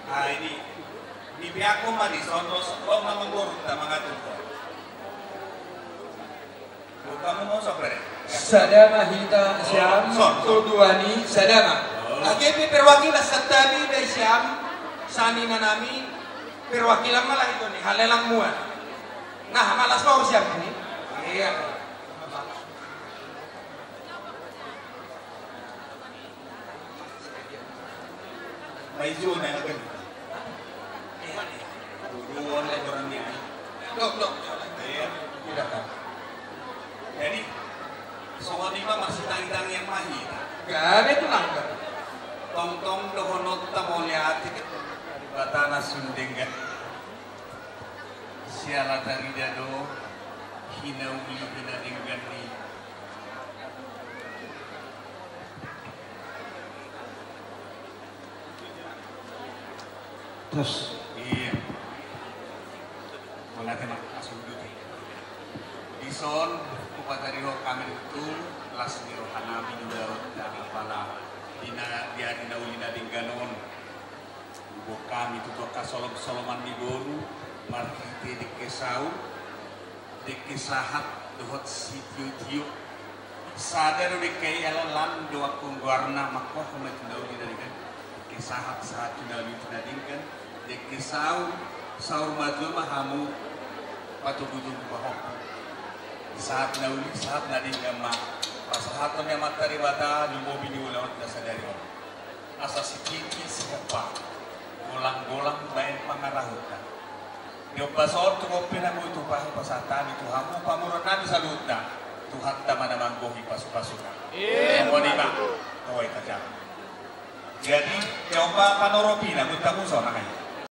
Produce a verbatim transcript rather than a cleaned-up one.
Ah, ini. Dipeakhon ma dison, ro ma manggoru ta mangaturhon. Buka mo, mo, sopere. Sada ma hita sian, son, son. Todoani, sada ma. Oh. Age pe perwakilan santabi dai sian, saninanami, perwakilan ma lahitoni, halelang mua. Nah, malas ma sian ini. Iya. Maizo na kan. Dua orang ni. Dok, dok. Iya. Tidak kan. Jadi, songon i ma marsitangitangian ma hita. Gabe tu langgar. Tongtong dohononta mauliate. Batana sundenggan. Siala tarida do hinauli hinadenggan ni. Terus. Iya. Mauliate ma, langsung duduk. Dison, hupatarihon hami do tutu las ni rohanami di ulaonta, apala di na, di ari na uli na denggan on. Diboan hami tutu angka solom-soloman ni boru, marhite dengke saur, dengke sahat, dohot sitio-tio. Sada do dengke i, ala lan do angkon goarna, mangkorhon ma tu na uli na denggan. Dengke sahat, sahat tu na uli tu na denggan. Dengke saur, saur matua ma hamu, patogu-togu pahompu. Sahat na uli, sahat na denggan ma. Pasahathon ni Amanta Debata, lumobi ni ulaonta sadari on. Asa sititi sihompa, golang-golang baen pangarahutna. Di ombas on tu on pe na boi tupa hupasahat hami tu hamu, pamoruonnami saluhutna, Tuhanta ma na manggohi pasu-pasuna. Amin. Songon i ma. Oi, kacang. Jadi, coba panoropina, buta muso na kai.